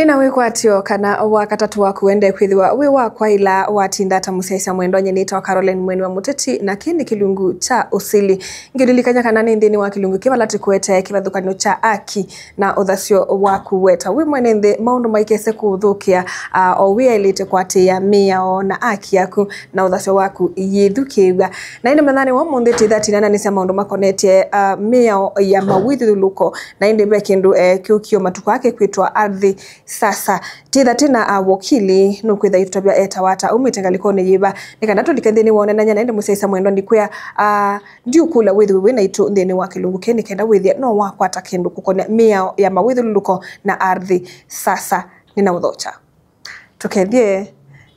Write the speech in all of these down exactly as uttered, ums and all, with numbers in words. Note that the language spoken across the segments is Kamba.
Na wĩkwatyo kana wa katatũ waku wende kwĩthĩwa wĩ wa kwaĩla watinda ta mũsyaĩĩsya mwendwa. Nyie nĩtawa Caroline Mweni wa Mũteti, na kĩĩ nĩ kĩlungu kya ũsili. Ngĩlilikany'a kana nĩ nthĩnĩ wa kĩlungu kĩ vala tũkwete kĩvathũkany'o kya aki na ũthasyo waku. Weta wĩ mwene nthĩ, maũndũ maikese kũũthũkĩa, ah, o wĩaĩlĩte kũatĩĩa mĩao na aki yaku na ũthasyo waku yĩthukĩĩw'a. Na ĩndĩ mathanĩ wa ũmũnthĩ tĩthatinananĩsya maũndũ makonetye, ah, mĩao ya mawĩthyũlũlũko. Na ĩndĩ ve kĩndũ, eh, kĩũkio matukũ aa kĩkwĩtwa Ardhi Sasa. Tĩtha tĩna awokili, nũkwĩtha itũtavya etawa ata, aumĩte ngalĩkonĩ yĩva, nĩ kana tũlike nthĩnĩ wa ũnenany'a. Na ĩndĩ mũsyaĩĩsya mwendwa, ndikwĩa, ah, ndiũkũlya wĩthĩwe wĩ naitũ nthĩnĩ wa kĩlungu kĩĩ nĩ kenda wĩthĩe no wakwata kĩndũ kũkonĩa mĩao ya mawĩthyũlũlũko na Ardhi Sasa. Nĩnaũthokya. Tũkethye,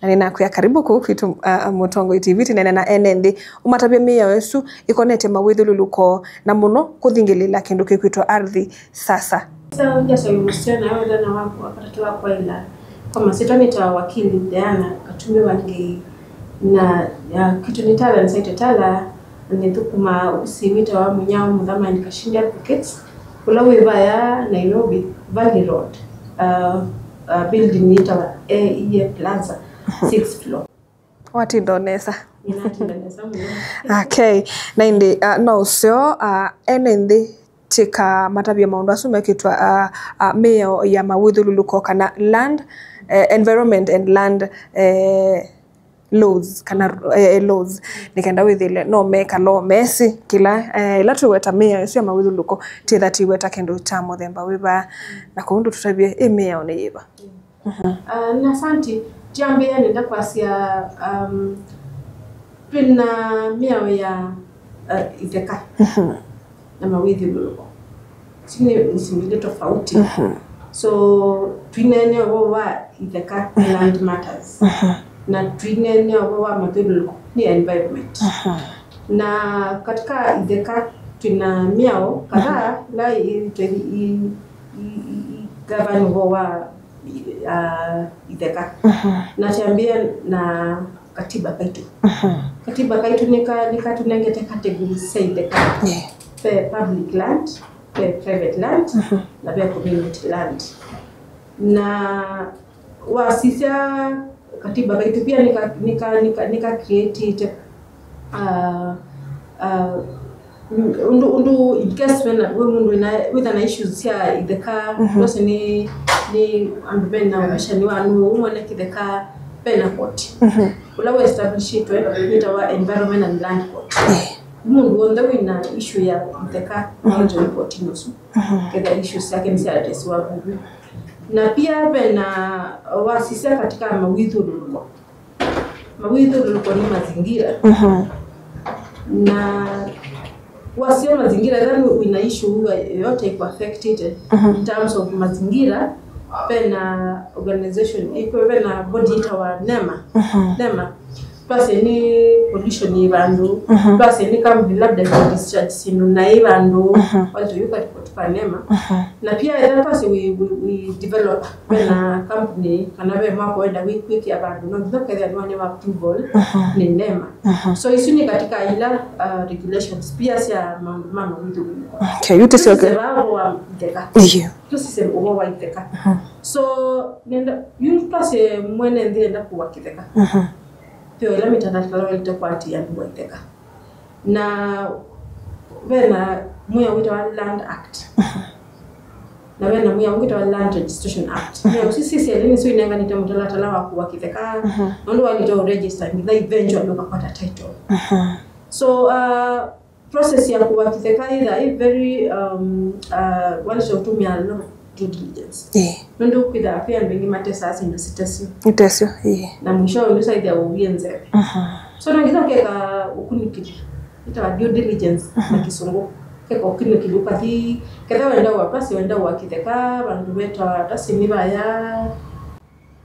na nĩnakwĩa karibu kũu kwitũ, ah, Mũtongoi T V, tũneena na ene nthĩ, ũmatavye mĩao ĩsu ĩkonetye mawĩthyũlũlũko, na mũno kũthingĩlĩĩla kĩndũ kĩkwĩtwa Ardhi Sasa. Sa ngeso yũmũsya nayo wethana waku wa katatũ wa kwaĩla. Kwa masyĩtwa nĩtawa wakili Diana Katumbi Wangei, na, ya, kwitũ nĩ Tala, nĩsaĩtwe Tala, na nĩthũkũmaa ovisi wĩtawa Mũnyao Mũthama and Kashindi Advocates, ũla wĩ vaya Nairobi, Valley Road, uh, uh, building yĩtawa A E A Plaza, sixth floor. Watinda o nesa. Nĩnatinda nesa mũno. Okay. Na ĩndĩ, uh, no ũseo, uh, ene nthĩ tĩka matavye maũndũ asu mekĩtwa, uh, uh, mĩao ya mawĩthyũlũlũko kana land, eh, environment and land, eh, laws, kana, eh, laws, nĩ kenda wĩthĩle no mekala o mesĩ kĩla, eh, ĩla tũweta mĩao ĩsu ya mawĩthyũlũlũko, tĩtha tĩweta kĩndũ kya mũthemba wĩva, na kwoou ndũtũtavye ĩ mĩao nĩ yĩva? Mhm. Ah, na asanti. Kyambĩĩa nenda kwasya, um, twĩna mĩao ya, uh, itheka. Mhm. Na mawĩthyũlũlũko. Isu nĩ, nĩ syĩndũ ilĩ tofauti. Mhm. So, twineenea ũvoo wa itheka, land matters. Mhm. Na twineenea ũvoo wa mawĩthyũlũlũko, nĩ environment. Mhm. Na katika itheka, twĩna mĩao kadhaa, mhm, ila i, i, i, i, i govern ũvoo wa, ah, itheka. Mhm. Na kyambĩĩa na katiba kaitũ. Mhm. Katiba kaitũ nĩka-, nĩkatũnengete categories sya itheka. Yeah. Ve public land, ve private land, mhm, na ve community land. Na wasisya katiba kaitũ pia nĩka, nĩka, nĩka, nĩka createĩte, ah, ah, ũndũ, ũndũ in case wĩna, wĩ mũndũ wĩna, wĩtha na issues sya itheka, mhm, ndose nĩ, nĩ andũ mena ũvishani wa nũũ mwene kĩtheka, vena koti. Mhm. Ũla wĩ establishĩtwe wĩtawa Environment and Land Court. Eh. Mũndũ w'onthe wĩna issue ya itheka, mhm, no aitwe kotini ũsu. Mhm. Ketha issues syake nĩsya addressiwa vuvu. Na pia vena wasisya katika mawĩthyũlũlũko. Mawĩthyũlũlũko nĩ mazingira. Mhm. Na wasya mazingira, ethĩwa wĩna issue yoyote ĩkũ affectĩte, mhm, in terms of mazingira, vena organization, ĩkũ-, vena body ĩtawa nema. Mhm. Nema. Twasye nĩ pollution yĩ vandũ, mhm, twasye nĩ company labda ĩkũ discharge syĩndũ naĩ vandũ, mhm, walitoyuka ripoti kwa nema. Mhm. Na pia ethĩwa twasye we, we, we develop, mhm, vena company, kana ve mwako wenda wĩ-, kwĩkĩa vandũ, no nginya ũkethĩa nĩwaneo approval, mhm, nĩ nema. Mhm. So isu nĩ katika ila, uh, regulations pia sya maũndũ ma mawĩthyũlũlũko. Okay, yu tũsyoke. Tũsisye vaa ũvoo wa itheka. Iyo. Tũsisye ũvoo wa itheka. Mhm. So, nenda, yu twasye mwene nthĩ enda kũwa kĩtheka. Mhm. Ve ĩla mĩtalatala waĩlĩte kũatĩĩa andũ wa itheka. Na vena mwĩao wĩtawa Land Act. Mhm. Na vena mwĩao ũngĩ wĩtawa Land Registration Act. Mhm. Mĩao isu syĩ syelĩ nĩsyo inenganĩte mũtalatala wa kũwa kĩtheka, mhm, nũndũ waĩlĩte ũregister nginya eventually ũkakwata title. Mhm. So, uh, process ya kũwa kĩtheka yĩthaa ĩ very, um, uh, waĩlĩte ũtũmĩa a lot of due diligence. Ĩĩ. Nũndũ kwĩthaa kwĩ andũ aingĩ matesaa syĩndũ sitesyo. Itesyo, ĩĩ. Na mwisho ũndũ saithĩa ũwie nzeve. Mhm. So, no nginya ũkeka ũkunĩkĩli. Ĩtawa due diligence, mhm, na Kĩsũngũ. Keka ũkunĩkĩli ũkathi, ketha wenda wa pasi, wenda wa kĩtheka, vandũ vetawa tasini vaya.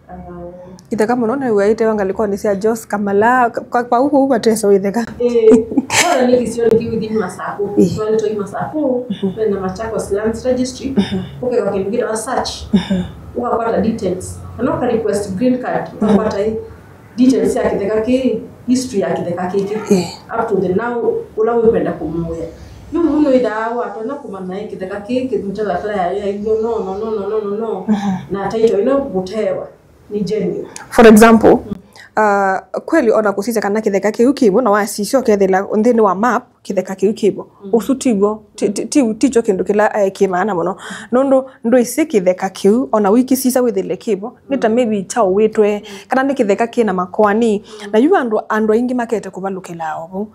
Uh, itheka mũno nĩw'o ĩtewa ngalĩkonĩ sya Jos Kamala, kwa, kwa, kwa huko mateso itheka. Eh, kwanza nĩ kĩsio nĩ kĩu thĩnĩ Masakũ. Eh. Twalĩ tũi Masakũ, mhm, twĩ na Machakos Lands Registry, mhm, ũkeka kĩndũ kĩtawa search, mhm, ũkakwata details. Kana ũka request green card, mhm, ũkakwata i details sya kĩtheka kĩĩ, history ya kĩtheka kĩkĩ, eh, up to the now, ũla wĩkwenda kũmũĩa. Yu nũĩthaa watonya kũmanya ĩ kĩtheka kĩĩ kĩ-, mĩtalatala yayo yailye no, no, no, no, no, no, no, Mhm. na title ĩno kũtewa nĩ genuine. For example, uh, kweli ona kũsisya kana kĩtheka kĩu kĩvo na wasisya ũkethĩla nthĩnĩ wa map kĩtheka kĩu kĩvo, ũsu tiw'o, ti- ti- ti- tikyo kĩndũ kĩla eh, kĩ maana mũno, nũndũ ndwĩsĩ kĩtheka kĩu ona wĩkĩsisya wĩthĩle kĩvo, nĩ ta maybe kyaũĩtwe, kana nĩ kĩtheka kĩ na makoani, na yu andũ andũ aingĩ makete kũvalũkĩla o vau.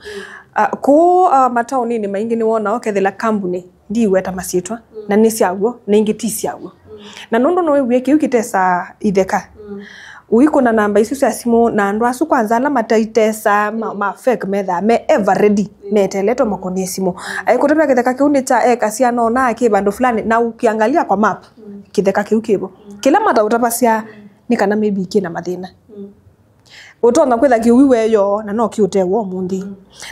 Ah, kũu ah, mataũninĩ maingĩ nĩwonaa ũkethĩla kambunĩ ndiweta masyĩtwa, na nĩ syaw'o, na ingĩ ti syaw'o. Na nũndũ nĩwĩw'e kĩu kĩtesaa itheka, ũikũna namba isu sya simũ, na andũ asu kwanza ala mataitesa ma, ma fake methaa me ever ready, meteletwe makũnĩe simũ. Aikũtavya kĩtheka kĩu nĩ kya eka siana ona kĩ vandũ fulani, na ukiangalia kwa map, kĩtheka kĩu kĩvo. Kĩla mataũtavasya nĩ kana maybe kĩ na mathĩna. Ũtonya kwĩtha kĩu wĩ weyo na no kĩũtewa ũmũnthĩ.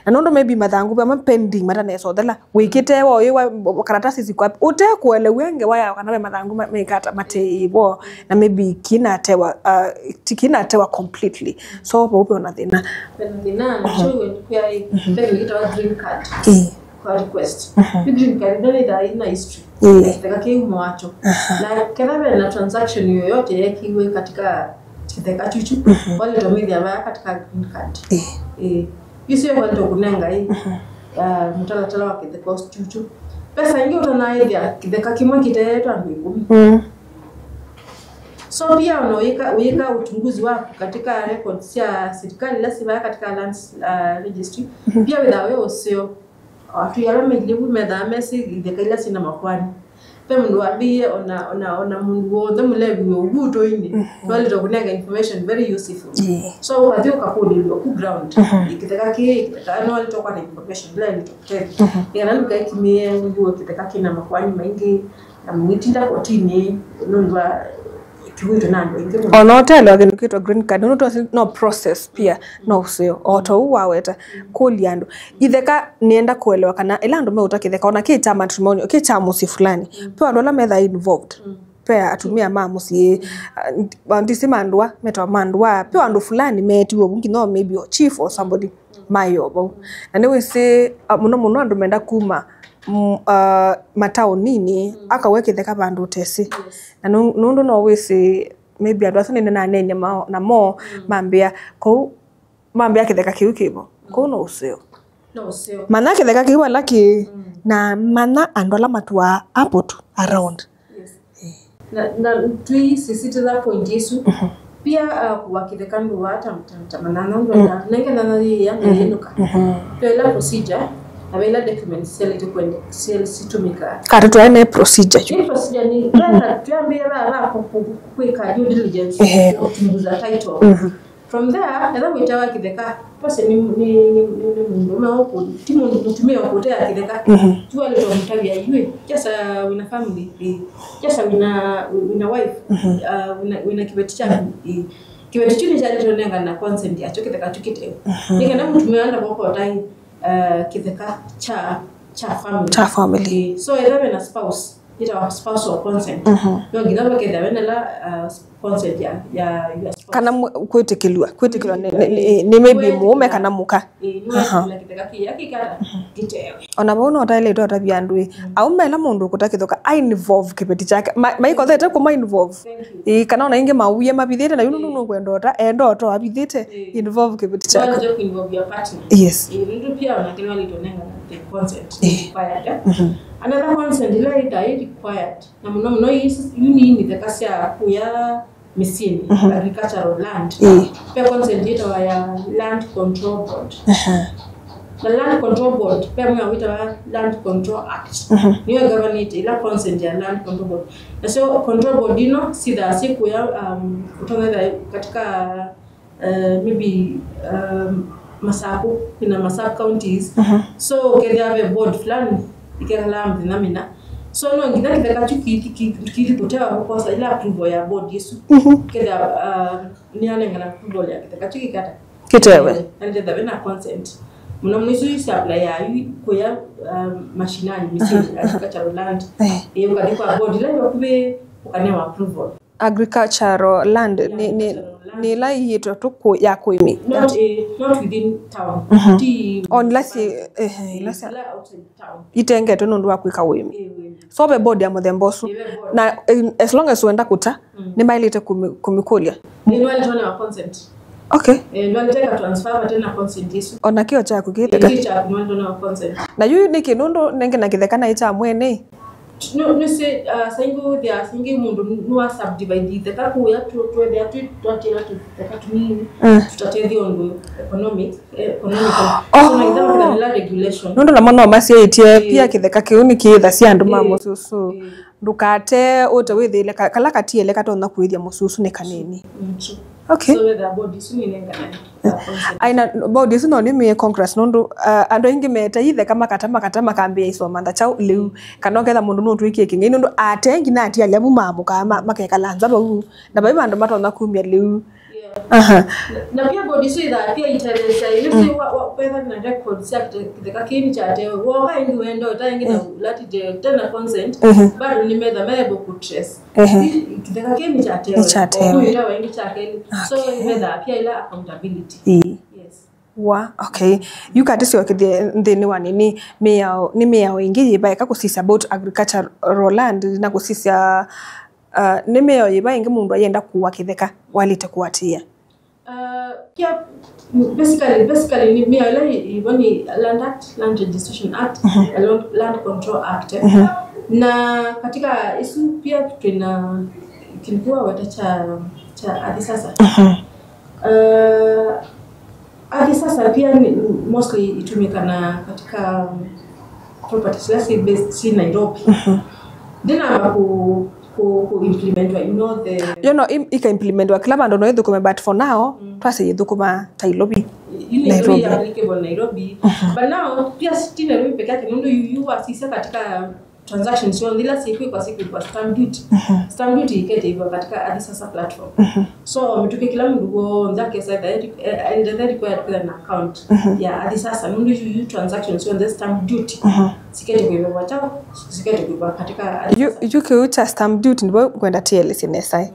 Na nũndũ maybe mathangũ vamwe pending matanesothela, wĩkĩtewa ũyĩwa karatasi sikwa ũtekũelew'a ngewa yao kana ve mathangũ ma- mekata mateĩvo, na maybe kinatewa uh, ti- kinatewa completely. So vau ve ona thĩna. Vena thĩna na kyo kwĩa ĩ, vena kĩtawa green card. Kwa request. Yu green card ndĩna ĩthaa ina history. Ĩĩ. Kĩtheka kĩu mwacho. Na ketha vena transaction yoyote yekiwe katika kĩtheka chuchu, wale tomithia vaya katika green card. Ĩĩ. Ĩĩ. Yu sio kwa ndo kunenga ĩ. Ah, mtalatala wa kĩtheka chuchu. Pesa ingĩ ũtanaithia kĩtheka kĩmwe kĩteetwe andũ ikũmi. So pia ona ũyĩka, ũyĩka uchunguzi waku katika records cia serikali ila sivaya katika lands uh, registry, pia wĩthaa wĩ ũseo. Atũi ala mailĩvu methaa mesĩ itheka ila syĩna makoani. Ve mũndũ wambĩĩe ona, ona, ona mũndũ wothe mũlevi wĩ ũvu ũtũinĩ, nĩwaĩlĩtwe kũnenga information very useful. So ũkathi ũkakũlĩlw'a ku ground. Kĩtheka kĩĩ, kĩtheka nĩwaĩlĩtwe kwa na information ila ĩlĩtwe kũtethya. Nĩ kana ndũkaĩkimĩe wĩw'e kĩtheka kĩna makoani maingĩ, na mũitinda kotini nũndũ wa kĩwĩtwe na andũ aingĩ mũno. Ona ũtelewa kĩndũ kĩtwa green card, nũndũ twasĩ no process pia, no ũseo. O ta ũu waweta, kũlya andũ. Itheka nĩenda kũelewa kana ĩla andũ meũta kĩtheka, ona kĩ kya matrimonial, kĩ kya mũsyĩ fulani. Pe andũ ala methaa involved. Pe atumia ma mũsyĩ, ah, ndisi mandũa, metawa mandũa. Pe andũ fulani meetiwe vu, nginya maybe o chief or somebody. Maĩ o vau. Na nĩwĩsĩ, ah, mũno mũno andũ menda kuma, mm, ah, mataũninĩ, akaw'a kĩtheka vandũ ũtesĩ. Na nũ- nũndũ no wĩsĩ, maybe andũ asu nĩnaneeny'a mao- namo, mambĩa, kũu, mambĩa kĩtheka kĩu kĩvo. Kũu no ũseo. No ũseo. Manya kĩtheka kĩu ala kĩ, na manya andũ ala matũaa hapo tu around. Yes. Na, na tũisisitiza point ĩsu. Pia uh, kũwa kĩtheka ndũa ta, ta, ta manana ũndũ na nenge nana yĩya na yĩnũka. Twela procedure na vela documents syalĩte kwende syalĩte situmĩka. Kata twaene procedure yu. Nĩ procedure nĩ twenda twambie ba ba kwĩka due diligence, uchunguza title. From there, etha wĩtawa kĩtheka, pose nĩ nĩ nĩ nĩ mũndũũme ũkũ, ti mũndũ mũtumĩa ũkũtea kĩtheka. Tiwalĩtwa mũtavya iwe, just uh, wĩna family, eh, just wĩna wĩna wife, uh, wĩna wĩna kĩveti kyaku, eh. Kĩveti kyu nĩkyalĩtwe nengana consent yakyo kĩtheka kyu kĩtewe. Nĩ kana mũtumĩa anda kwoko tai uh, kĩtheka kya kya family. Kya family. Eh, so etha wĩna spouse, ĩtawa spousal consent. No nginya vakethĩa wena la uh, consent ya ya your spouse. Kana mwe- kwĩtĩkĩlwa, kwĩtĩkĩlwa nĩ- nĩ- nĩ- nĩ maybe mũũme kana mũka. Ĩĩ, nĩwetĩkĩla kĩtheka kĩya kĩkata kĩtewe. Ona vau no taĩlĩtwe atavya andũ ĩ, aume ĩla mũndũ ũkũta kĩtheka a involve kĩveti kyake. Ma- maikothete kũma involve. Ĩĩ, kana ona ingĩ mauie mavithĩte na yu nũndũ nũkwenda ota enda oto avithĩte involve kĩveti kyake. Nĩwalĩte kũ involve your partner. Yes. Ĩĩ, nũndũ pia onake nĩwalĩtwe nengana the consent required. Another consent ĩla ĩtaĩ required. Na mũno mũno ii yu nĩ itheka sya kũya mĩsyĩnĩ, agricultural land. Ve consent yĩtawa ya Land Control Board. Na Land Control Board, ve mwĩao wĩtawa Land Control Act. Nĩyo ĩgavanĩte ĩla consent ya Land Control Board. Nasyo Control Board ino sithaa syĩkũya, um, ũtonetha katika uh, maybe um, Masaku, ina ma sub counties. So kethia ve board fulani ikekala mĩthenya mina. So no nginya kĩtheka kyu kithi ki- kithi kũtewa gũkosa ila approval ya board ĩsu. Kethia uh, nĩanengana approval ya kĩtheka kyu kĩkata kĩtewe. Na ndetha wena consent. Mũno mũno isu isi apply ya yu kuya um, mashinani mĩsyĩnĩ agricultural land. Ĩĩ, ũkathi kwa board ila ĩvakuvĩ ũkanewa approval. Agricultural land, yeah, nĩ, nĩ, agricultural land, nĩ ĩla ĩitwe tu kũ-, ya kũĩmĩ. Not, eh, not within town. Mhm. Ti on, ila si, eh, ila si, ila outside town. Itengetwe nũndũ wa kwĩka ũĩmĩ. Eh, ũĩmĩ. So ve board ya mũthemba ũsu. Eh, ve board. Na, eh, as long as wenda kũta, mm, nĩmaĩlĩte kũmĩ-, kũmĩkũlya. Nĩwaĩlĩte kũnewa consent. Okay. Eh, nĩwaĩlĩte ka transfer vate na consent ĩsu. Ona kĩo kyaku kĩteka. Eh, kĩo kyaku nĩwaĩlĩte kũnewa consent. Na yu nĩkĩ nũndũ nenge na kĩtheka naĩ kya mwene? No, no, say, uh, saingĩ ũthĩa, saingĩ mũndũ nĩwa subdivide itheka kũya, tu-, twethĩa twĩ, twatĩla tũtheka tũnini, mm, tũtatethya ũndũ economic, eh, economic. Oh. So, na ithe makĩthanĩla regulation. Nũndũ namo no masyaĩtye, eh, pia kĩtheka kĩu nĩ kĩĩtha sya andũ ma, eh, mũsyĩ ũsu. Eh. Ndũkate ũte wĩthĩle ka-, kala katiele katonya kũĩthya mũsyĩ ũsu nĩ kanini. Mm, true. Okay. So, whether board isu nĩnenganae. Aina board isu no nĩmĩe Congress nũndũ, uh, andũ aingĩ mete itheka makata, makata, makambĩĩa isoma ntha kyaũ lĩu. Kana ũketha mũndũ nũtwĩkie kĩng'ei nũndũ ate nginya atiali amu maamũkaa ma-, makekala nza vau. Na vai vandũ matonya kumya lĩu. Yeah. Aha. Na, na pia board isu ithaa pia itetheesya ĩla, mm, wa, wa, kwetha na records sya kĩte-, kĩtheka kĩĩ nĩkyatewe. Woka ĩngĩ wenda ũtae nginya, mm, latite tena consent, mhm, bado nĩmetha me able kũ trace. Ehe. Kĩtheka kĩĩ nĩkyatewe. Nĩkyatewe. Oku ĩtawa ĩngĩ kya kelĩ. So, okay, nĩmethaa pia ĩla accountability. Ĩĩ. Yes. Wa, okay. Yu katĩ syokethye nthĩnĩ wa nini, mĩao, nĩ mĩao ĩngĩ yĩvaeka kũsisya about agricultural land na kũsisya, uh, nĩ mĩao yĩva ĩngĩ mũndũ ayenda kũa kĩtheka waĩlĩte kũatĩĩa? Uh, kia, basically, basically, nĩ mĩao ĩla ĩ-, ĩvo nĩ Land Act, Land Registration Act, mhm, na Land, Land Control Act, eh. Mhm. Na katika isu pia twĩna kĩndũ kĩwaweta cha, cha Athi Sasa. Mhm. Uh, Athi Sasa pia ni, mostly itumika na katika properties ila si based si Nairobi. Mhm. Ndinamba ku, ku, ku implementwa in all the, you know, im-, ika implementwa kila vandu no ithũkũme, but for now, mm, twasya yithũkũma Nairobi. Yu Nairobi. Nairobi applicable Nairobi. Mhm. But now, pia si ti Nairobi peke yake, nundu yu, yu wasisya katika transactions syonthe ila sikwĩkwa, sikwĩkwa stamp duty. Mhm. Stamp duty iketĩĩwa katika Athi Sasa platform. Mhm. So, mĩtũkĩ kĩla mũndũ w'onthe akesa etha eri-, e-, endete required kwĩtha na account, mhm, ya Athi Sasa. Nũndũ yu, yu transactions syonthe stamp duty, mhm, siketĩkĩwa kyaũ, siketĩkĩwa katika Athi Sasa. Yu, yu kĩu kya stamp duty nĩvo ngwenda tĩelesye nesa. Mm.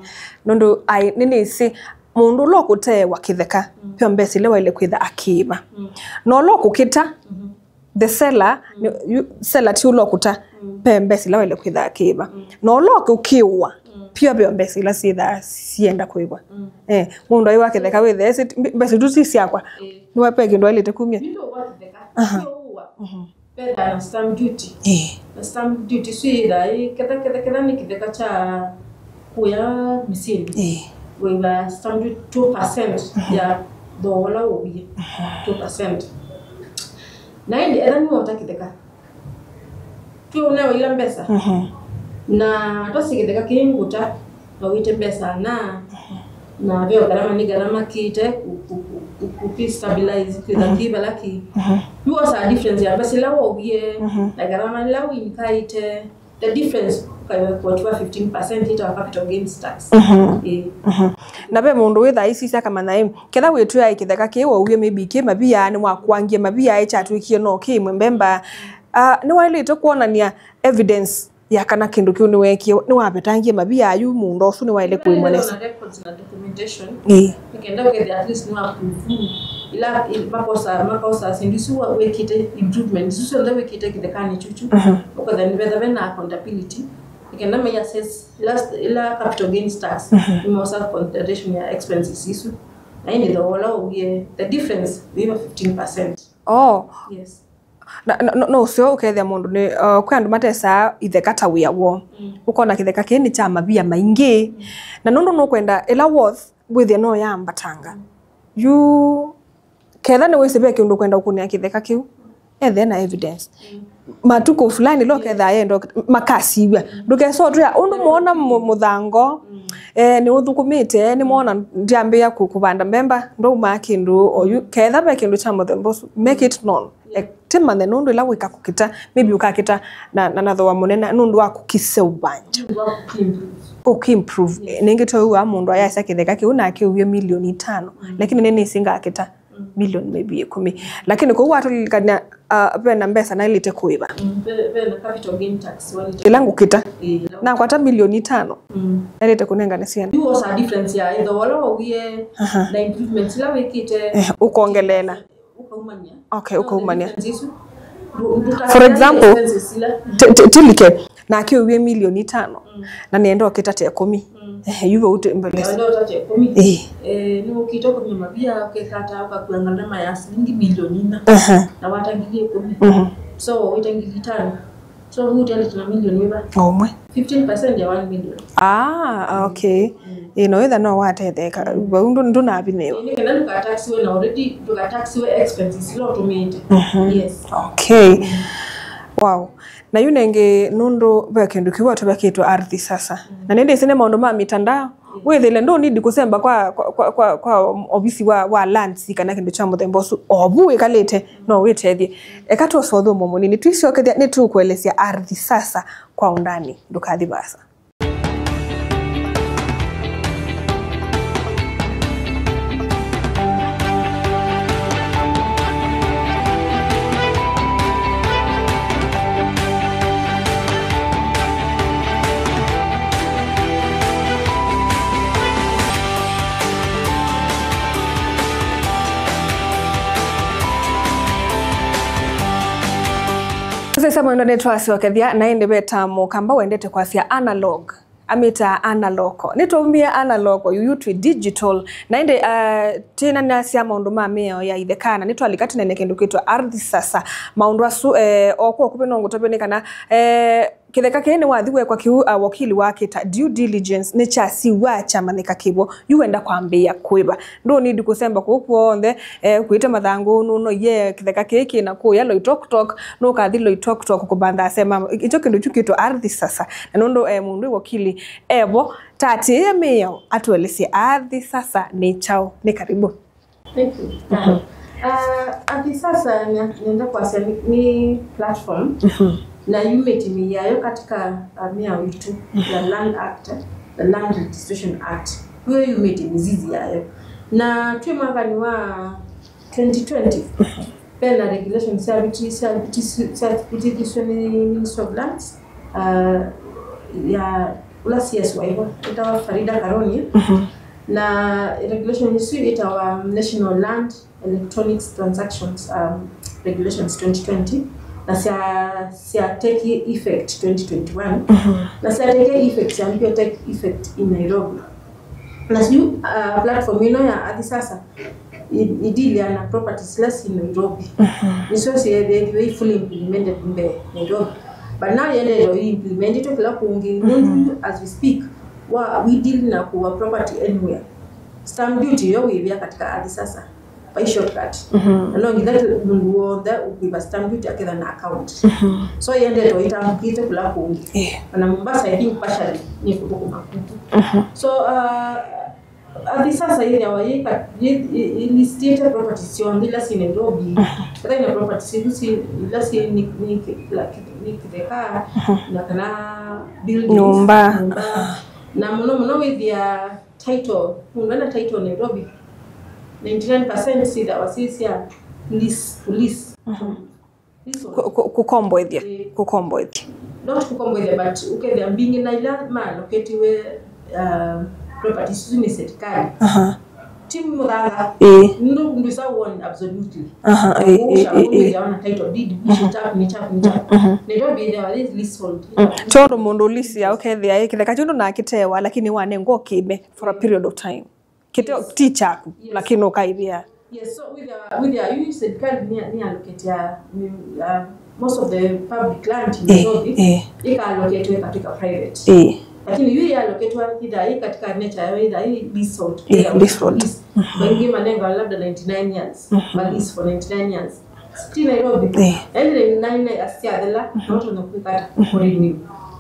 Nũndũ ai, nĩnĩsĩ mũndũ ũla ũkũteewa kĩtheka, mm, pyo mbesa ila waĩle kwĩtha akĩĩva. Mm. Na ũla ũkũkĩta, mhm, the seller, mm, nĩ, yu, seller ti ũla ũkũta, mm, pe mbesa ila waĩle kwĩtha akĩĩva. Mm. Na ũla ũkĩwa, mm, pia ve mbesa ila syĩthaa sienda kũĩvwa. Mm. Eh, mũndũ aiwa kĩtheka wĩthĩe, "Ĩsĩ mbe-, mbesa isu ti syakwa." Eh. Nĩwe pe kĩndũ aĩlĩte kumya. Nĩ ũndũ wa kĩtheka, aha, ti ũwa. Mhm. Vethaa na stamp duty. Eh. Na stamp duty isu yĩthaa ĩ ketha, ketha, ketha nĩ kĩtheka kya kũya mĩsyĩnĩ. Eh. Wĩva stamp duty two percent, mhm, ya thooa ũla ũwie. Mhm. Two percent. Na ĩndĩ etha nĩwota kĩtheka, twĩ ũneo ila mbesa. Mhm. Na twasye kĩtheka kĩĩ ngũta, na wĩte mbesa na, mhm, na veo gharama nĩ gharama kĩte ku, ku, ku, ku, kũkĩ stabilize, kwĩtha, mhm, kĩ vala kĩ. Mhm. Yu wosaa difference ya mbesa ila wowie, mhm, na gharama ila wĩnkaĩte. The difference ũkaiwekwa fifteen percent ĩtawa capital gains tax. Mhm. Ĩĩ. Mhm. Na ve mũndũ wĩthaa aisisya akamanya, ĩ, ketha wĩtwĩaĩ kĩtheka kĩĩ wauie maybe kĩ mavia, nĩwakwangie mavia, ĩ kyatwĩkie no kĩ mwembemba. Ah, nĩwaĩlĩte kwonania evidence ya kana kĩndũ kĩu nĩweekie, nĩwavetangie mavia ayu, mũũnda ũsu nĩwaĩle kũĩmwa nesa. Na records na documentation. Ĩĩ. Nĩkenda ũkethĩa at least nĩwa prove ila, ila makosa, makosa syĩndũ isu wa-, wĩkĩte improvement, isu syonthe wĩkĩte kĩthekanĩ kyuchu. Mhm. Ũkethĩa nĩvetha ve na accountability. Nĩkenda mai assess ila, ila capital gains tax, mhm, nĩmosa consideration ya expenses isu. Na ĩndĩ thooa ũla ũwie, the difference wĩva fifteen percent. Oh. Yes. Na, na, no, no ũseo ũkethĩa mũndũ nĩ, uh, kwĩ andũ matesaa itheka ta wĩa woo. Mm. Ũkona kĩtheka kĩĩ nĩ kya mavia maingĩ. Mm. Na nũndũ nũkwenda ĩla worth wĩthĩa no yaambatanga. Mm. Yu ketha nĩwĩsĩ ve kĩndũ ũkwenda ũkũnĩa kĩtheka kĩu, ethe na evidence. Mm. Matukũ fulani lo kethaa yenda makasiw'a. Mm. Ndũkesa ũtwĩa ũndũ moona mũ-, mũthango, mm, eh, nĩ ũthũkũmĩte, nĩ moona ndyambĩĩa kũ-, kũvanda mbemba, ndaumaa kĩndũ oyu. Mm. Ketha ve kĩndũ kya mũthemba ũsu, make it known. Yeah. Eh, tĩmanye nũndũ ĩla wĩka kũkĩta, maybe ũkakĩta na, na, na thooa mũnene nũndũ wa kũkĩseũvangya. Nũndũ wa kũkĩ-improve. Kũkĩ-improve. Yes. Nĩngĩ twaĩw'a mũndũ ayasya kĩtheka kĩu na akĩũwie milioni itano. Mm. Lakini nĩnĩsĩ ngakĩta. Mm. Million maybe ĩkũmi. Lakini kũu watũlilikania, uh, ve na mbesa naĩlĩte kũĩva. Mm, ve, ve na capital gain tax walĩte. Ĩla ngũkĩta. Ĩĩ, ĩla nakwata milioni itano. Mm. Naĩlĩte kũnengane syana. Yu wosa difference ya either wala wauie, aha, na improvements ila wĩkĩte. Eh, ũkongelela. Ũkaumania. Okay, ũkaumania. Difference isu. Ndu-, nduta-, for example, expenses ila. Ti-, ti-, tilike, nake ũwie milioni itano, mm, na nĩenda ũkĩta ta ĩkũmi. Mm. Eh, yu vau tũ mbele. Nĩenda ũtate ĩkũmi. Eh. Eh, nĩ ũkĩte kũmya mavia, ũkekata, ũkakua ngalama ya silingi milioni ina. Aha. Na wata ngili ĩkũmi. Mhm. So, wĩta ngili itano. So, hu ũtendete na milioni wĩva? O ũmwe. Fifteen percent ya one million. Ah, okay. Mm. Ĩĩ, no wĩtha no watetheka. Mm. Vau ndũ-, ndũnavinewa. Ĩĩ, nĩ kana ndũkataxiwe na already, ndũkataxiwe expenses ila ũtũmĩte. Mhm. Yes. Okay. Mm. Wow. Na yu nengĩ nũndũ ve kĩndũ kĩu atũvekĩtwe Ardhi Sasa. Mm. Na nĩndĩsĩ nĩ maũndũ ma mitandao. Wĩthĩle ndũ need kũsemba kwa, kwa, kwa, kwa, kwa ovisi wa, wa lands kana kĩndũ kya mũthemba ũsu. O vu wĩkalĩte, no wĩtethye. Eka tũsũthũmũe mũnini, twĩsyokethya nĩtũkũelesya Ardhi Sasa kwa undani. Ndũkathi vaasa. Sasa mwendwa nĩtwasokethya, na ĩndĩ veta mũkamba wendete kwasya analog. Amĩtaa analog. Nĩtwaumie analog, yu twĩ digital. Na ĩndĩ, uh, twĩnanasya maũndũ ma mĩao ya itheka, na nĩtwalika tũnene kĩndũ kĩtwa Ardhi Sasa. Maũndũ asu, eh, o kwa ũkuvĩ no ngũtavye nĩ kana, eh, kĩtheka kĩĩ nĩwathi wekwa kĩu, uh, wakili wakĩta due diligence nĩkyasiw'a kyamanyĩka kĩvo, yu wenda kwambĩĩa kũĩva. Ndũ need kũsemba kũu kw'onthe, eh, ũkuĩte mathangũ, nũnoie kĩtheka kĩĩ kĩ na kũya Loitoktok, nũkathi Loitoktok kũmantha asema. Ĩkyo kĩndũ kyu kĩtwa Ardhi Sasa. Na nũndũ, eh, mũndũ wĩ wakili evo, tatĩĩe mĩao, atũelesye Ardhi Sasa nĩ kyaũ. Nĩ karibu. Thank you. Mhm. Uh, Ardhi Sasa nĩ-, nĩenda kwasya nĩ, nĩ platform, mhm, na yumĩte mĩĩ yayo katika, uh, mĩao itũ, mhm, ya Land Act, the Land Registration Act. Kuyo yumĩte mizizi yayo. Na twĩ mwakanĩ wa twenty twenty, mhm, ve na regulations syaviti-, syaviti-, syavitithiswe nĩ Ministry of Lands, uh, ya ũla C S wa ĩvo, ĩtawa Farida Karoni. Mhm. Na regulation isu ĩtawa National Land Electronics Transactions, um, Regulations twenty twenty, na sya, sya take effect twenty twenty-one. Mhm. Na sya take effect, syambie take effect in Nairobi. Na yu, uh, platform ĩno ya Ardhi Sasa, i-, i deal na properties ila si Nairobi. Mhm. Nĩsyo syethĩwe i fully implemented mbee Nairobi. But now yendete i implementitwe kĩla kũngĩ. Mhm. Nũndũ as we speak, wa, we deal na kũwa property anywhere. Stamp duty yo wĩvĩa katika Ardhi Sasa. Vai shortcut. Mhm. Na no nginya tu mũndũ wothe ũkwĩva stamp duty aketha na account. Mhm. So yendete itambũkĩte kũla kũngĩ. Eh. Ona Mombasa, I think, partially nĩ kũthũkũma kuku. Mhm. So, uh, Ardhi Sasa ĩthĩawa yĩ ka-, yĩ, yĩ, yĩ listĩte properties syonthe ila syĩ Nairobi. Mhm. Ĩla ina properties isu syĩ, ila syĩ nĩ, nĩ kĩ-, kĩla kĩ-, nĩ kĩtheka, mhm, na kana buildings, nyũmba. Nyũmba. Aha. Na mũno mũno wĩthĩa title, mũndũ ena title Nairobi, ninety-nine percent syĩthĩawa syĩ sya lease, to lease. Mhm. Leasehold. Kũ-, kũ-, kũkomboethya. Ĩĩ. Kũkomboethya. Not kũkomboethya, but ũkethĩa mbingĩ na ila maaloketiwe, uh, properties isu nĩ serikali. Aha. Ti mũthanga. Ĩĩ. Ndũ-, ndwĩsa won absolutely. Aha, ĩĩ, ĩĩ, ĩĩ, ĩĩ. Ũkethĩa ona title deed, mhm, nĩ kyaku, nĩ kyaku, nĩ kyaku. Mhm. Nairobi ĩthĩawa yĩ leasehold. Mm. Ti ũndũ mũndũ lease ya ũkethĩa ĩ kĩtheka kĩndũ nakĩtewa, lakini wanengwa ũkĩme for a period of time. Kĩteo, yes, ti kyaku, yes, lakini ũkaĩvĩa. Yes, so wĩthĩa, wĩthĩa yu serikali nĩ, nĩ allocate ya, nĩ, uh, most of the public land in, eh, Nairobi, eh, ĩka allocate katika private. Eh. Lakini yu ya allocate wa ĩthĩa ĩ katika nature ya ĩthĩa ĩ leasehold. Eh, ĩthĩa leasehold. Lease. Mhm. Wengine manenga labda ninety-nine years. Mhm. Ma lease for ninety-nine years. Ti Nairobi. Eh. Yaani ninety-nine years syathela, mhm, no tuna kwikata, mhm, kurenew.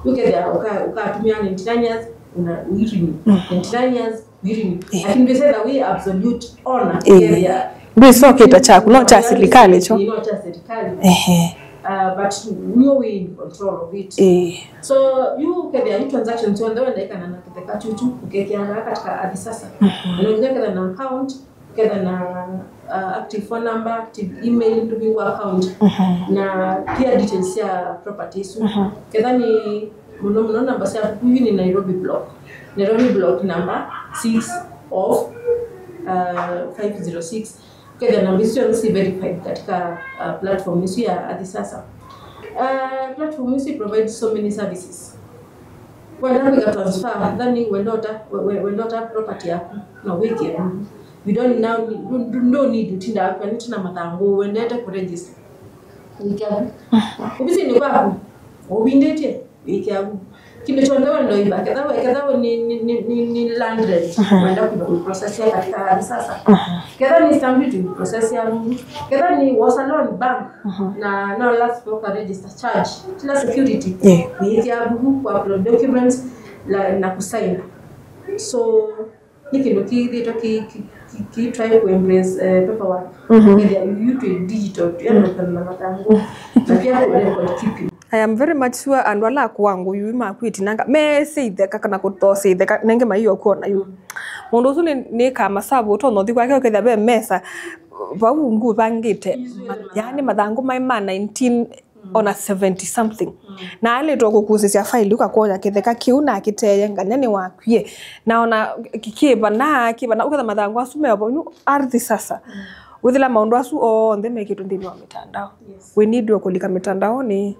Ũkethĩa ũka-, ũkatumia ninety-nine years, una renew. Mhm. Ninety-nine years, renew. Eh. Lakini ndwĩsĩ ĩthĩa wĩ absolute owner, eh, area. Ndwĩsokĩta kyaku, no kya serikali kyo. No kya serikali. Ehe. Uh, but nĩwe wĩ in control of it. Eh. So, yu ũkethĩa yu transactions yonthe wenda ĩkana na kĩtheka kyuchu, ũkekĩanga katika Ardhi Sasa. Mhm. Na nginya ketha na account, Ketha na uh, active phone number, active email, ndũvĩu account, na pia details sya property isu. Ketha nĩ mũno mũno namba sya vuku, yu nĩ Nairobi block, Nairobi block number six of uh, five zero six. Ketha namba isu syonthe si verified katika uh, platform isu ya Athi Sasa. Uh, platform isu i provide so many services. Wenda kwĩka transfer, thani wenda ũta, we- we- wenda ũta property yaku, no wĩkĩe vuku. You don't now need, don't, don't, don't need ũtinda akwanĩte na mathangũ, wendete kũregister. Wĩkĩa vuku. Ovisinĩ kwaku, ũvindĩtye, wĩkĩa vuku. Kĩndũ kyonthe wenda ũiva, ketha we, ketha we nĩ, nĩ, nĩ, nĩ, nĩ land rent, wenda kwĩva kũiprocessia katika Athi Sasa. Ketha nĩ stamp duty, process ya vuku. Ketha nĩ wosa loan bank, na no last broker register charge, kila security. Yeah. Wĩkĩa vuku, ku upload documents, la, na kusaina. So, nĩ kĩndũ kĩthĩtwe ki, ki, ki, ki try ku embrace eh, paperwork. Ethĩa yu twĩ digital, tũyandũkana na mathangũ. Na pia ku record keeping. I am very much sure andũ ala akũa ngũyũ makwĩtinanga mesĩ itheka kana kũtosĩ itheka nenge maiyo kuona yu. Mũndũ ũsu nĩ, nĩ kama savu ũtonya ũthi kwake ũkethĩa ve mesa vau ngũ vangĩte. Yaani mathangũ maĩ ma nineteen ona seventy something. Na alĩtwa kũkusĩsya faili ũkakwona kĩtheka kĩu na akĩteye nganya nĩ wakwie. Na ona kĩvana kĩvana ũketha mathangũ asu meovo inu Athi Sasa. Wĩthĩla maũndũ asu onthe mekĩtwe nthĩnĩ wa mĩtandao. Wĩnidwe kũlika mĩtandaonĩ,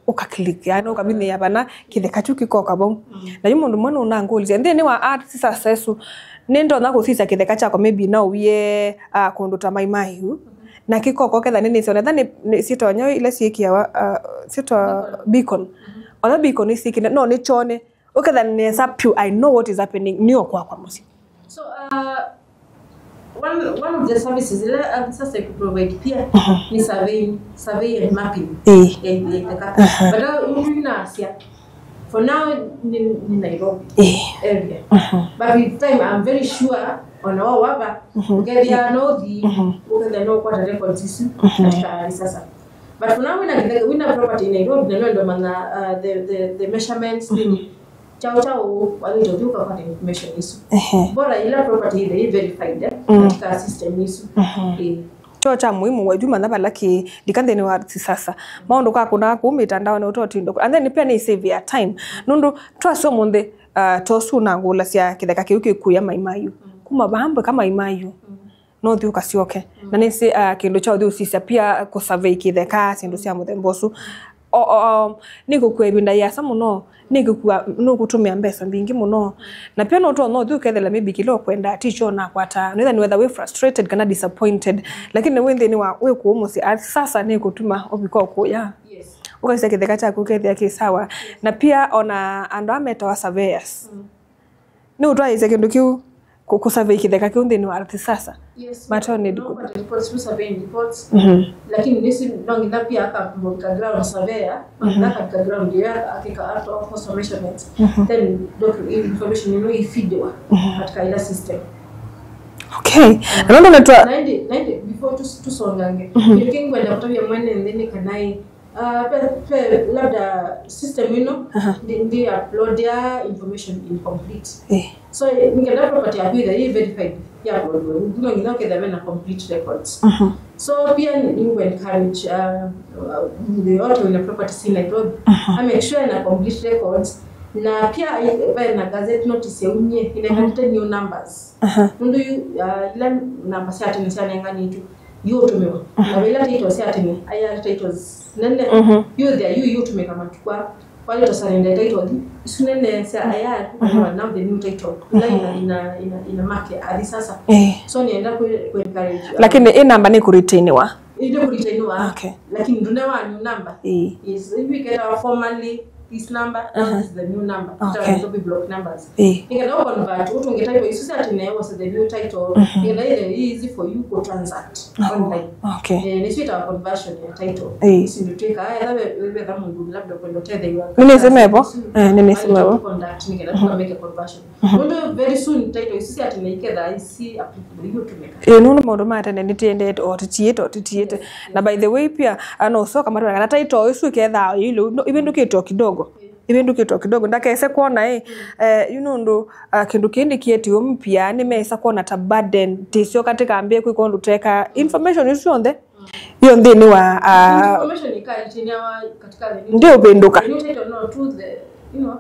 ũkaklik, yani ũkavinyĩa vana kĩtheka kyu kĩkoka vau. Na yu mũndũ mwe nũnangũlĩsya nthĩnĩ wa Athi Sasa ĩsu, nĩndonya kũsisya kĩtheka kyakwa maybe naũwie uh, kũndũ ta Mai Mahiu. Na kĩkoko ketha nĩnĩsĩ ona etha nĩ, nĩ syĩtwa nyoo ila syĩkĩawa uh, syĩtwa beacon. Ona beacon nĩsyĩkĩte no nĩkyone. Ũketha nesa pyu, I know what is happening, nĩo kwakwa mũsyĩ. So uh, one, one of the services ila uh, sasa iprovide pia ni surveying, survey and mapping. Ĩĩ. Ya, ya itheka. But uh, you know, for now ni, ni Nairobi area. But with time I'm very sure ona wao wava ukethia no thi ukethia no kwata records isu katika Athi Sasa. But for now wina kitheka wina property in Nairobi na no ndo mana uh, the, the, the measurements nini chao chao walito uthi ukakwata information isu. Bora ila property ile i verified eh, katika system isu. Eh. Kyo kya muhimu wa juma na vala ki ndika nthĩnĩ wa Athi Sasa. Maũndũ ka kuna kũ mĩtandaonĩ ũtotindo. And then pia nĩ save ya time. Nũndũ twasyo mũnthĩ uh, tosu na ngũlasya kĩtheka kĩu kĩkuya Mai Mahiu. Kuma vambwe ka Mai Mahiu. No thi ũkasyoke. Na nĩsĩ uh, kĩndũ kya ũthi ũsisya pia kũsurvey kĩtheka syĩndũ sya mũthemba ũsu. O, o, o, nĩkũkua ĩvinda yĩasa mũno, nĩkũkua nũkũtũmĩa mbesa mbingĩ mũno. Na pia nũtonya ũthi ũkethela maybe kĩla ũkwenda ticho nakwata nĩtha nĩwetha wĩ frustrated kana disappointed. Lakini wĩ nthĩnĩ wa wĩ kũũ mũsyĩ Athi Sasa nĩkũtuma ũvika ũkũya. Ũkasisya kĩtheka kyaku ũkethĩa kĩ sawa. Na pia ona andũ aa metawa surveyors. Nĩ ũtwaĩĩsya kĩndũ kĩu kũ- kũsurvey kĩtheka kĩu nthĩnĩ wa Athi Sasa? Yes. Matone no ndikũ- but reports, we surveying reports. Lakini nisi no nginya pia akamũvika ground surveyor, na akavika ground ya akika after all cost measurements. Then docu- information ino ifeediwa katika ila system. Okay. Na ndio netwa Na indi na indi before tus- tusongange, kĩndũ kĩngĩ ngwenda kũtavya mwene nthĩ nĩ kana ĩ, Uh, pe, pe, labda system ino ndi, ndi upload ya information incomplete. Eh. So ngetha property yaku either i verified ya upload we, no nginya uketha na complete records. So pia ni encourage uh, uh, the auto in a property si Nairobi. I make sure na complete records na pia eh, na gazette notice ya umie ina new numbers. Nundu yu uh, ila namba sya tene syanenganĩtwe yũtũmĩwa. Na vala title sya tene, aya titles nene, yu thea yu yũtũmĩka matukũ aa. Kwalĩ tũsalenda title isu nene sya aya, now the new title. Ila ina, ina, ina, ina make Athi Sasa. Eh. So nienda ku, ku encourage. Lakini ĩ namba nĩ kũretainiwa? Ĩndĩ kũretainiwa. Okay. Lakini ndũnewa new number. Eh. Yes, if you get our formerly this number, now this is the new number. Okay. Nairobi block numbers. Eh. Nĩkenda ũconvert, ũtũnge title isu sya tene was the new title. Nĩkenda ĩthe easy for you ku transact online. Okay. Eh, nĩcio ĩtawa conversion ya title. Eh. Isu ndio twĩkaa, etha we- we- wetha mũndũ labda kwenda ũtetheew'a. Nĩ nĩsĩ mevo? Eh, nĩ nĩsĩ mevo. Conduct, nĩkenda tũkameke conversion. Nũndũ very soon title isu sya tene iketha isi applicable, iũtũmĩka. Ĩ, nũndũ maũndũ ma tene nĩtĩendete, o tĩtiĩte, o tĩtiĩte. Na by the way pia, ano ũsoka matwĩa kana title ĩsu ĩkethaa ĩilũ, no, ĩvĩndũkĩte o kidogo. ivĩndũkĩtwe kidogo. Ndakese kwona ĩ, eh, yu nũndũ, ah, kĩndũ kĩĩ nĩkĩetiwe mpya, nĩmeĩsa kwona ta burden, tĩsyo katika ambĩe kwĩka ũndũ teka. Information isu syonthe, ĩyo nthĩnĩ wa, ah, Information ĩkaĩtĩnĩawa katika the new, ndi ũvĩndũka. The new title, no, to the, you know,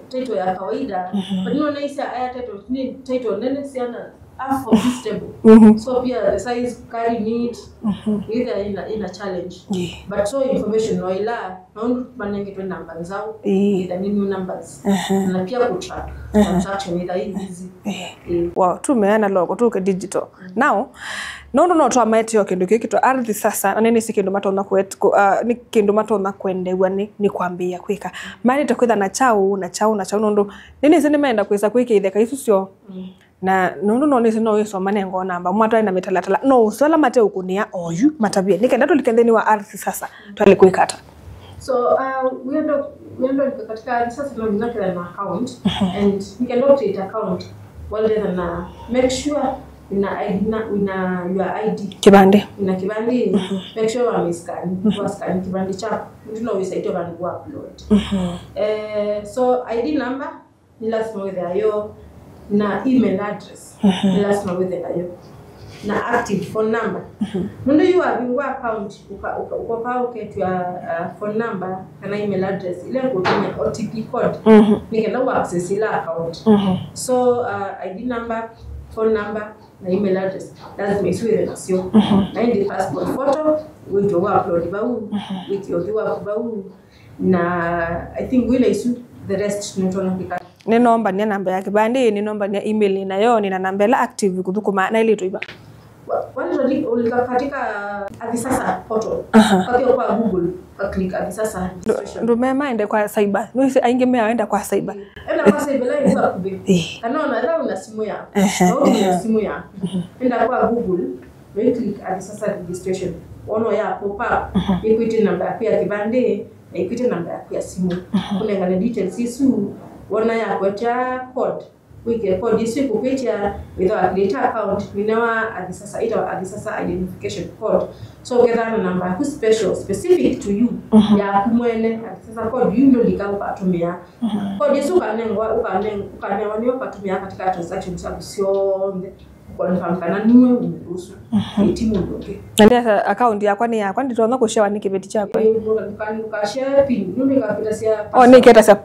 title ya kawaida. But you know, naisha aya title, ni title nene syana are for this table. So pia the size carry need, either in a, in a challenge. Yeah. But so information no ila, na ũndũ manengetwe namba nzau, either ni new numbers. Na pia kutrack transaction either hii easy. Eh. Wow, tumeana loko, tuke digital. Now, nũndũ no twamaeteo kĩndũ kĩkĩtwa Ardhi Sasa, na nĩnĩsĩ kĩndũ matonya kwet-, kũ-, ah, nĩ kĩndũ matonya kwendeew'a nĩ, nĩ kwambĩĩa kwĩka. Maĩlĩte kwĩtha na kyaũ, na kyaũ, na kyaũ, nũndũ nĩnĩsĩ nĩmeenda kwĩsa kwĩka itheka isu syoo. Na nũndũ no nĩsĩ no wĩsoma nengo namba, mwatwae na mĩtalatala, no ũsĩ ala mateũkũnĩa oyu matavye. Nĩ kenda tũlike nthĩnĩ wa Ardhi Sasa, twalĩ kwĩka ata? So, uh, we end up, we end up katika Ardhi Sasa no nginya kĩla na account, and you can create account well then na make sure una I D, na una your I D. Kĩvandĩ. Una kĩvandĩ, make sure wa scan, wa scan kĩvandĩ chako. Ndio no wĩsaitwe vandu wa upload. Eh, so I D number, ni lazima wĩthĩa yo, na email address ni lazima wĩthĩa yo, na active phone number. Nũndũ yu wavingũa account, ũka- ũka- ũkoka ũketw'a, uh, phone number kana email address ila ĩkũtũmĩa O T P code nĩ kenda u access ila account. So, uh, I D number, phone number, na email address lazima isu wĩthĩe nasyo. Na ĩndĩ passport photo, wĩtwe wa upload vau, wĩkĩe ũthi waku vau, na I think wĩna isu, the rest nĩtwona kwĩka. Nĩnombania namba ya kĩvandĩ, nĩnombania email nĩnayo, nĩna namba ĩla active kũthũkũma, na ĩlĩtwe iva? Wa- wale tuli- ulika katika Ardhi Sasa portal. Aha. Kakia kwa Google, ka click Ardhi Sasa registration. Ndũme maende kwa cyber. Nũĩsĩ aingĩ meaenda kwa cyber. Enda kwa cyber ĩla ĩngĩ vakuvĩ. Eh. Kana ona ĩla una simu yaku. Ehe, na ũtumia simu yaku. Enda kwa Google, na click Ardhi Sasa registration. Wona ya pop up, ĩkwĩtĩe namba yaku ya kĩvandĩ, na ĩkwĩtĩe namba yaku ya simu. Kũnengane details isu, wona yakwetya code, wĩkĩe code isu ĩkũkwĩtya wĩtha wa create account, nĩnewa Ardhi Sasa, ĩtawa Ardhi Sasa identification code. So ũkethana na namba yaku special, specific to you, yaku mwene, Ardhi Sasa code yu ndũlika ũkatũmĩa. Code isu ũkanengwa, ũkaneng- ũkanewa nĩyo ũkatũmĩa katika transactions syaku syonthe. Confirm kana nue mũndũ ũsu, ĩti mũndũ ũngĩ. Na nĩ asa account yakwa nĩ yakwa, nditonya kũshare nĩ kĩveti kyakwa. Eh, ndũka- ndũka- ndũkashare pin, nũndũ ĩkakwĩtasya password. Oh, nĩ ĩketasya,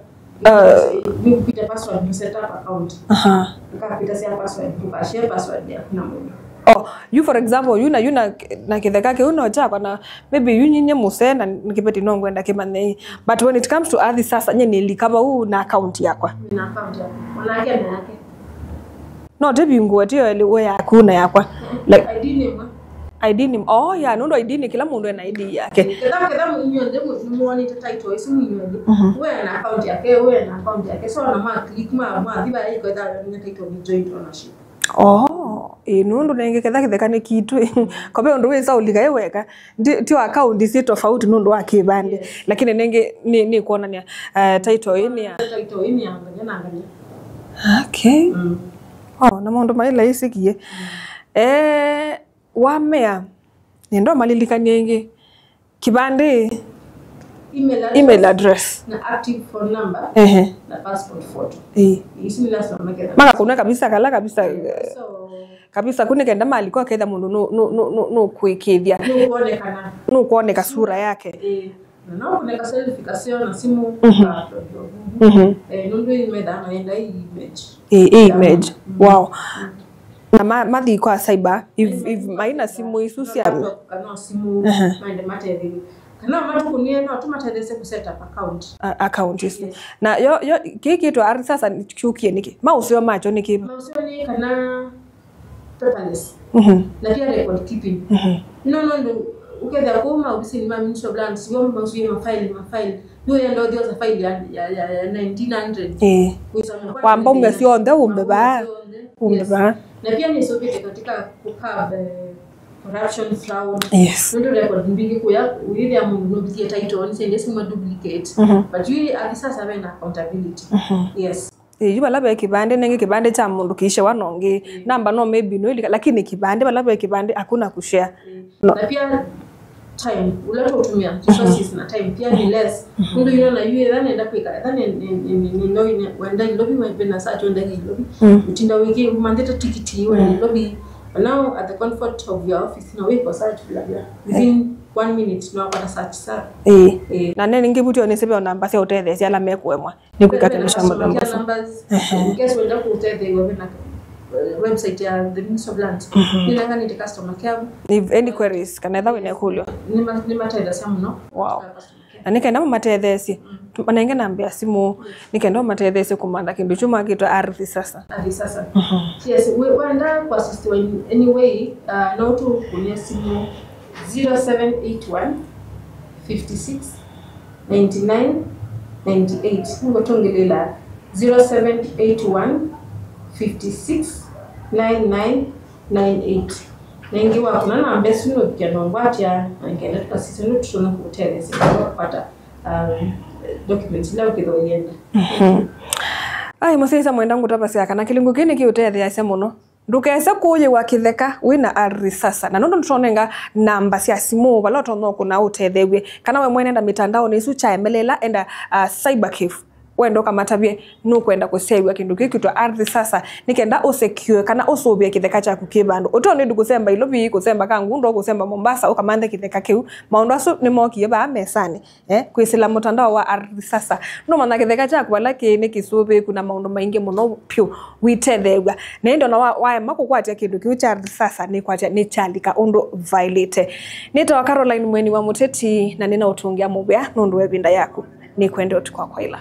uh, nĩkũkwĩta password, you set up account. Aha. Ĩkakwĩtasya password, ndũkashare password yaku na mũndũ. Oh, you for example, you na, you na, na kĩtheka kĩu no kyakwa na maybe you nyinye mũsee na nĩ kĩveti no ngwenda kĩmanye. But when it comes to Ardhi Sasa, nye nĩlika vau na account yakwa. Na account yakwa. Onake na yake. No tĩvingũe tĩyo ĩlĩ we yaku na yakwa. Like, I D nĩ ĩmwe. I D nĩ, oh, yeah, nũndũ I D nĩ kĩla mũndũ ena I D yake. Ketha, ketha inyuonthe nĩmwonete title ĩsu inyuonthe. We na account yake, we na account yake. So na ma click ma, mwathi vaya ĩkwetha nĩ title nĩ joint ownership. Oh, ĩ, nũndũ nenge ketha kĩtheka nĩ kitũ. Ko ve ũndũ wĩsa ũlika ĩ weka. Ti, ti wa account si tofauti nũndũ wa kĩvandĩ. Yes. Lakini nenge nĩ, nĩ kuonania, eh, title ĩĩ nĩ ya. Title ĩĩ nĩ ya nganya na nganya. Okay. Mm. Oh, na maũndũ maĩ laisikie. Eh, wamea, nĩndo malilikanie ĩngĩ. Kĩvandĩ. Email address. Email address. Na active phone number. Ehe. Na passport photo. Ĩĩ. Isu nĩ lazima meketha. Makakũnwa kabisa kala kabisa. So, kabisa, kũ nĩ kenda maliko aketha mũndũ nũ, nũ, nũ, nũ, nũkwĩkĩthya. Nũkwonekana. Nũkwoneka sura yake. Ĩĩ. Na no kũneka selfie kaseo na simu, ka upload. Eh, nũndũ ĩĩ methaa na yenda ĩ image. Ĩĩ, ĩ image. Wow. Na ma, mathi kwa cyber, if, if maina simu isu sya laptop kana simu, maende matethĩwe. Kana matukũnie no tũmatetheesye kũ set up account. A-, account isu. Yes. Na yo, yo, kĩĩ kĩtwa Ardhi Sasa kyũkie nĩkĩ? Maũseo makyo nĩkĩ? Maũseo nĩ kana paperless. Na pia record keeping. No, no, no, ũkethĩa kũu maovisinĩ ma Ministry of Lands, yo mausue mafaili, mafaili. Nĩwenda ũthi osa faili ya, ya, ya, ya nineteen hundred. Eh. Wamba umya syonthe, umbe vaa. Umbe vaa. Na pia nĩsũvĩte katika kũcurb, eh, corruption, fraud. Yes. Nũndũ record mbingĩ kũya, ũyĩthĩa mũndũ nũvisie title, nĩsendie simwe duplicate. But yu Ardhi Sasa vena accountability. Yes. Ĩĩ, yu vala ve kĩvandĩ, nenge kĩvandĩ kya mũndũ kĩishewa na ũngĩ. Namba no maybe no ilika, lakini kĩvandĩ, vala ve kĩvandĩ, hakuna kushare. No. Na pia time, ũla tũtũmĩa resources na time pia nĩ less. Nũndũ yu ona yu etha nenda kwĩka, etha nĩ, nĩ, nĩ, nĩ, nĩ, no, nĩ, wenda Ilovi, we-, wenda search, wenda Ilovi. Ũtinda wĩkĩ, ũmanthĩte tikiti, wenda Ilovi. But now at the comfort of your office, no wĩko search bila bila. Within one minute, no kwata search sa. Ĩĩ. Ĩĩ. Na nĩ ningĩ vutio nĩ sĩve o namba sya ũtetheesya ala mekũemwa nĩ kwĩka kĩndũ kya mũthemba ũsu. Numbers, in case wenda kũtetheew'a, vena, eh, website ya the Ministry of Lands. Nĩnenganĩte customer care. If any queries, kana etha wĩna ĩkũlyo. Nĩma-, nĩmatetheesya mũno. Wow. Customer care. Na nĩ kenda mamatetheesye, manenge namba ya simũ, nĩ kenda mamatetheesye kũmantha kĩndũ kyu makĩtwa Ardhi Sasa. Ardhi Sasa. Yes, we-, wenda kũassist in any way, uh, no tũkũnĩe simũ zero seven eight one, fifty six, ninety nine, ninety eight. Nĩngũtũngĩlĩla zero seven eight one, fifty six, nine nine nine eight. Na ĩngĩ wakũna namba ĩsu nũvikya nongwatya, na ngenda tũkasisya nũndũ tũtonya kũkũtetheesya kũkwata, um, documents ila ũkĩtha ũyenda. Ai, mũsyaĩĩsya mwenda ngũtavasya kana kĩlungu kĩĩ nĩkĩũtetheeasya mũno. Ndũkese kũyĩwa kĩtheka wĩ na Ardhi Sasa. Na nũndũ nĩtũnenga namba sya simũ vala ũtonya kũna ũtetheew'e. Kana we mwene enda mĩtandaonĩ ĩsu kyaemelela, enda, uh, Cyber Cafe. Wenda ũkamatavye, nũkwenda kũsyaĩw'a kĩndũ kĩu kĩtwa Ardhi Sasa, nĩ kenda ũsecure kana ũsũvĩe kĩtheka kyaku kĩ vandũ. Ũteo nĩndũ kũsemba Ilovi, kũsemba Kangundo, kũsemba Mombasa, ũkamanthe kĩtheka kĩu. Maũndũ asu nĩmokie vaa mesanĩ. Eh, kwĩsĩla mũtandao wa Ardhi Sasa. Nũmanya kĩtheka kyaku vala kĩĩ nĩ kĩsũvĩĩku na maũndũ maingĩ mũno vyũ wĩtetheew'a. Na ĩndĩ ona wa-, waema kũkwatya kĩndũ kĩu kya Ardhi Sasa, nĩkwatya nĩkyalika ũndũ vaĩlĩte. Nĩtawa Caroline Mweni wa Mũteti, na nĩnaũtũngĩa mũvea nũndũ wa ĩvinda yaku. Nĩkwende ũtukũ wa kwaĩla.